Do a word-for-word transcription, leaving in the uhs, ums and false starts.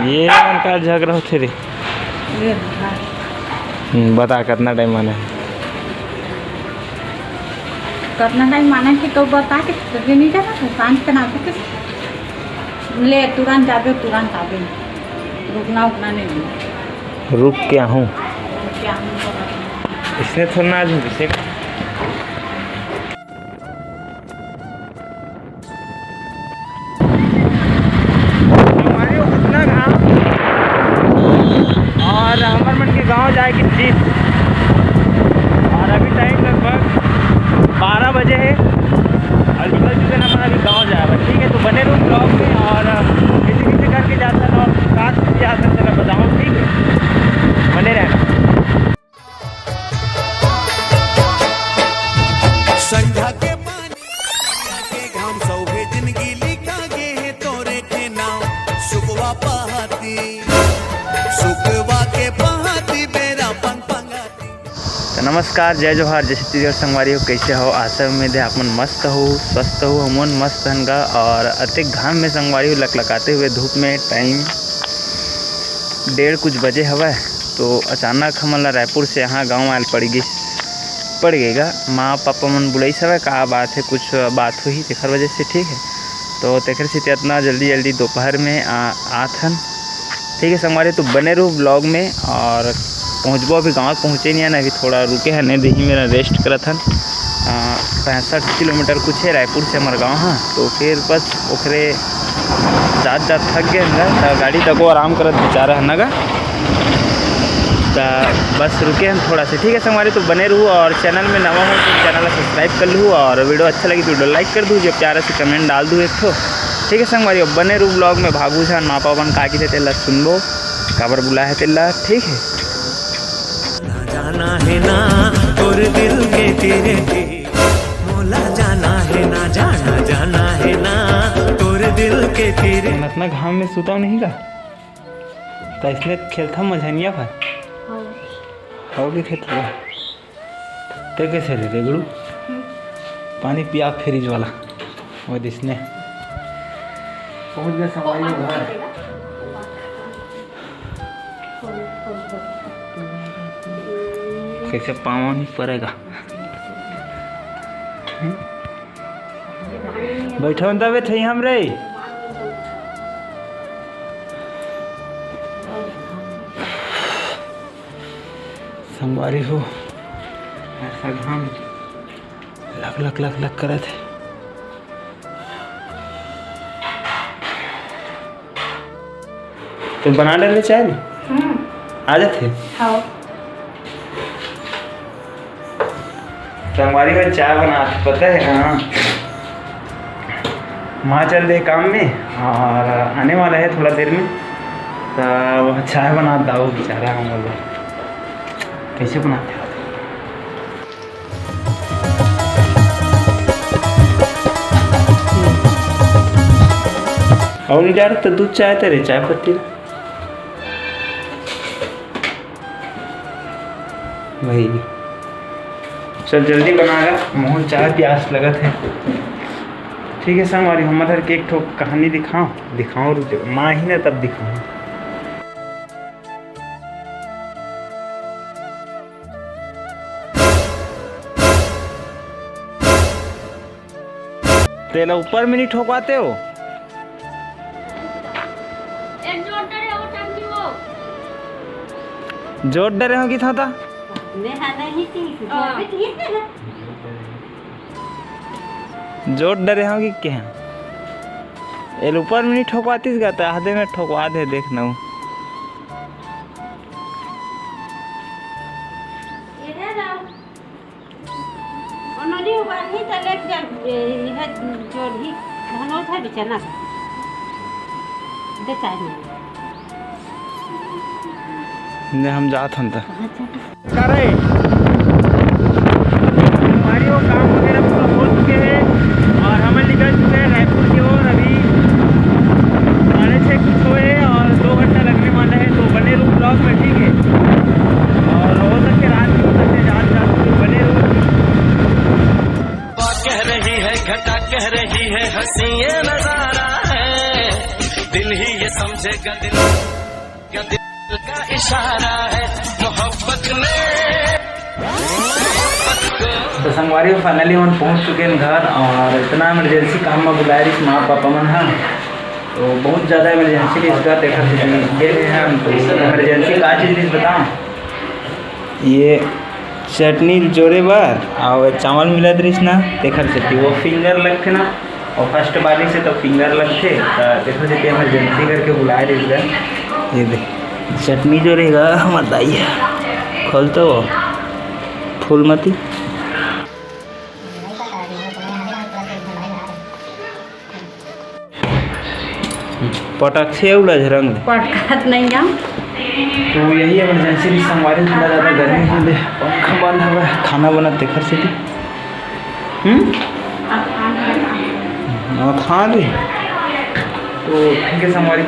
ये मन का झगड़ा होथे रे? ये बता। हम्म, बता, कितना टाइम आना है? कितना टाइम आना है तो बता के तो नहीं जाना था, शांत के नाम के ले, तुरंत जाबे, तुरंत आबे, रुकना उकना नहीं है। रुक के आहूँ। रुक के आहूँ तो बता। इसने थोड़ा ना आज किसे हमारे उतना घाम और हमर मन के गांव जाए के जिद। और अभी टाइम लगभग बारह बजे है और निकल चुके हैं अपन अभी गांव जाए बर। ठीक है, तो बने रहो ब्लॉग में और कैसे कैसे करके जाता है और साथ में जाता है, चला बताऊँ। ठीक है, बने रहना। संझा के पानी के घाम सौभे जिनगी लिखा गे हे तोरे के नाम। सुकवा पहाती, सुकवा के पहाती बेरा पंग पंगाती। तो नमस्कार, जय जोहार, जय छत्तीसगढ़ संगवारी हो, कैसे हो? आशा उम्मीद है आप मन मस्त हो, स्वस्थ हो, हमन मस्त हन गा। और अतेक घाम में संगवारी हो, लकलकाते हुए धूप में टाइम डेढ़ कुछ बजे हवय, तो अचानक हमन ला रायपुर से यहाँ गाँव आयल पड़ गिस, पड़ गे गा। माँ पापा मन बुलाइस हवय, का बात है, कुछ बात हुई, तेखर वजह से, ठीक है। तो तेखर सेती अतना जल्दी जल्दी दोपहर में आ, आत हन। ठीक है संगवारी, तो बने रहो ब्लॉग में। और पहुँचबो, अभी गाँव पहुँचे नहीं हन, अभी थोड़ा रुके हन, नहीं दही मेरा रेस्ट करत हन। आ, पैंसठ किलोमीटर कुछ है रायपुर से हमारा गाँव, हाँ, तो फिर बस ओकरे जात जात थक गए हन गा, त गाड़ी तको आराम करत बेचारा है ना गा। त बस रुके हन थोड़ा से, ठीक है संगवारी, तो बने रहू और चैनल में नवा हो तो चैनल ला सब्सक्राइब कर लू और वीडियो अच्छा लगी तो वीडियो लाइक कर दू, जब प्यारा से कमेंट डाल दू एक ठो। ठीक है संगवारी, अब बने रहू ब्लॉग में, भागू जान मापा बन का की थे तेला सुनबो, काबर बुला है तेला, ठीक है। ना जाना है ना तोर दिल के तेरे थे, मोला जाना है ना, जाना, जाना है ना तोर दिल के तेरे। इतना घाम में सुता नहीं का? त इसने खेलथा मझनिया भाई। हाँ। हो भी खेलथा। ते कैसे रे, रे गुरु? हम्म। पानी पिया फ्रिज वाला। वो दिसने। पहुंच गए सवारी लोग घर। कैसे पाँव नहीं पड़ेगा? बैठो न तबे थे हम रे। संगवारी हो, ऐसा घाम लक लक लक लक करत है। तो बना डाले चाय रे? हम्म। आ जाते? हाँ। संगवारी में चाय बनात, पता है? हाँ, माँ चल दे काम में और आने वाला है थोड़ा देर में, तो वह चाय बनात दाऊ बेचारा, हम बोल कैसे बनाते हो? और नहीं जा रहा तो दूध चाय तेरे, चाय पत्ती भाई। चल जल्दी बनाएगा, मोहन चाय प्यास लगत है। ठीक है संगवारी, हमर घर के एक ठो कहानी दिखाओ, दिखाओ रुक जाओ, माँ ही ना तब दिखाओ। तेला ऊपर में नहीं ठोकवाते हो? एक जोर डरे हो, टंकी वो। जोर डरे हो कि था, था? मैं हाँ नहीं थी, हाँ। जोर भी थी ना। जोर डरे हो कि क्या? एल ऊपर में नहीं ठोकवातीस गा, त आधे में ठोकवा दे, देख ना। ये है ना। ओ नदी उबारही त लेके जा, ए, इहे जोड़ही, धनो था बिचना। दे चाय में। ने हम जात हन त। कहाँ जात? करे। हमारी वो काम वगैरह पूरा हो चुके हैं और हम निकल चुके हैं रायपुर की ओर। अभी साढ़े छः कुछ हुए हैं और दो घंटा लगने वाला है, तो बने रहो ब्लॉग में, ठीक है? और हो सके रात की, हो सके रात, रात में बने रहो। कह रही है घटा, कह रही है हंसी, ये नजारा है, दिल ही ये तो संगवारी हो, finally हमन पहुंच चुके हैं घर, और इतना emergency काम में बुलाए रहिस माँ पापा मन ह, तो बहुत ज़्यादा emergency रहिस घर, तेखर सेती गे रहे हम। तो emergency का चीज़ रहिस बताओ? ये चटनी जोरे बर, और चावल मिलत रहिस ना, तेखर सेती वो finger लगथे ना, और first बार से तो finger लगथे, त तेखर सेती emergency करके बुलाए रहिस गा। ये दे, चटनी जोरे गा, हमर दाई ह। खोल तो वो फूलमती। पटक छे उला झरंग ले। पटकात नहीं हम। तो यही emergency रहिस संगवारी, इतना ज़्यादा गर्मी हे, पंखा बंद हवे, खाना बनत तेखर सेती। हम्म? अब खाना बना। हाँ, खा दे। तो ठीक है संगवारी,